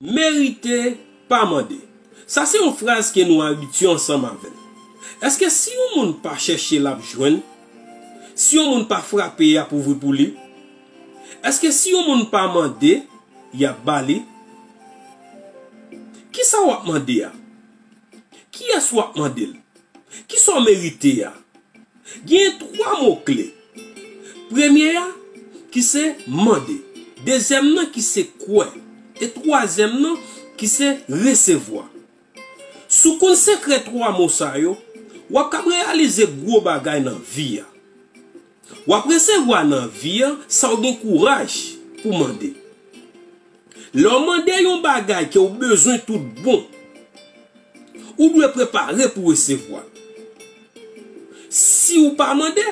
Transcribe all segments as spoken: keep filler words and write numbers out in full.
Merite, pa mande. Sa se yon fraz ke nou abitye ansanm avè l. Èske si yon moun pa chèche, l ap jwenn? Si yon moun pa frape, y ap ouvri pou li? Èske si yon moun pa mande, y ap ba li? Kisa w ap mande a? Kiyès w ap mande l? Kisa w merite a? Genyen twa mo kle. Premye a, ki se mande. Dezyèm nan, ki se kwè. E twazyèm nan, ki se resevwa. Si w konn sekrè twa mo sa yo, w ap kab reyalize gwo bagay nan vi a. W ap resevwa nan vi a sa w gen kouraj pou mande. Lè w mande yon bagay ke w bezwen tout bon, ou dwe prepare pou resevwa l. Si w pa mande,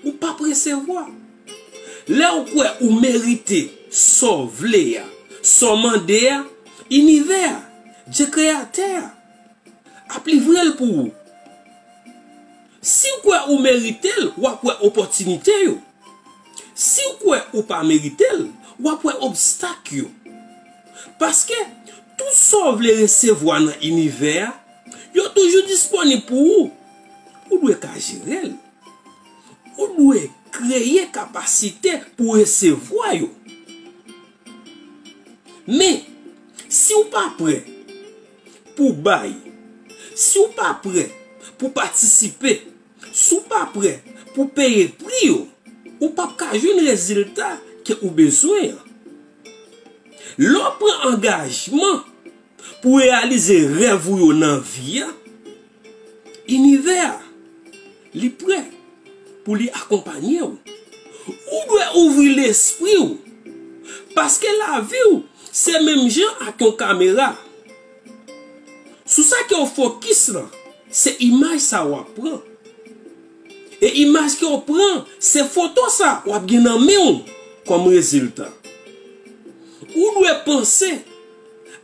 ou p ap resevwa. Lè w kwè ou merite sa w vle a, sa w mande a, inivè a, Dye Kreyatè a, ap livre l pou ou. Si w kwè ou merite l, w ap wè opòtinite yo. Si w kwè ou pa merite l, w ap wè obstak yo. Paske tout sa w vle resevwa nan inivè a, yo toujou disponib pou ou. Ou dwe ka jere l. Ou dwe kreye kapasite pou resevwa yo. Men, si w pa prè pou bay, si w pa prè pou patisipe, si w pa prè pou peye pri yo, ou p ap ka jwenn rezilta ke ou bezwen an. Lè w pran angajman pou reyalize rèv ou yo nan vi a, inivè a, li prè pou li akonpanye w. Ou dwe ouvri lespri w, paske lavi w se menm jan ak yon kamera. Sou sa ke w fokis lan, se imaj sa w ap pran. E imaj ke w pran, se foto sa w ap gen nan men w kòm rezilta. Ou dwe panse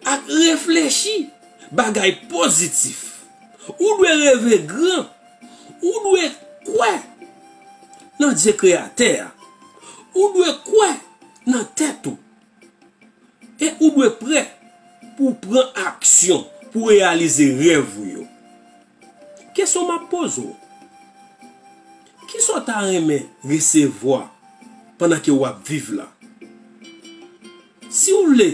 ak reflechi bagay pozitif. Ou dwe reve gran. Ou dwe kwè nan Dye Kreyatè a. Ou dwe kwè nan tèt ou. E ou dwe prè pou w pran aksyon pou reyalize rèv ou yo. Kesyon m ap poze w, kisa w ta renmen resevwa pandan ke w ap viv la? Si w vle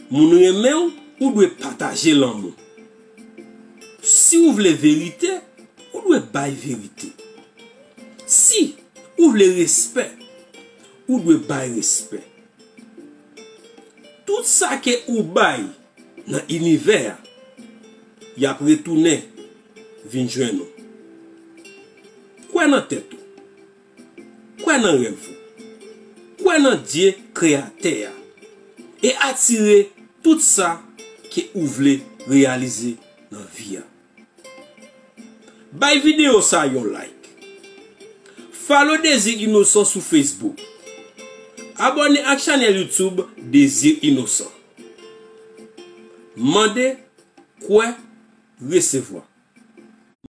moun renmen w, ou dwe pataje lanmou. Si w vle verite, ou dwe bay verite. Si ou vle respè, ou dwe bay respè. Tout sa ke ou bay nan inivè a, y ap retounen vin jwenn ou. Kwè nan tèt ou. Kwè nan rèv ou. Kwè nan Dye Kreyatè a. E atire tout sa ke ou vle reyalize nan vi a. Bay videyo sa yon like. Follow Désir Innocent sou Facebook. Abòne ak chanèl YouTube Désir Innocent. Mande, kwè, resevwa.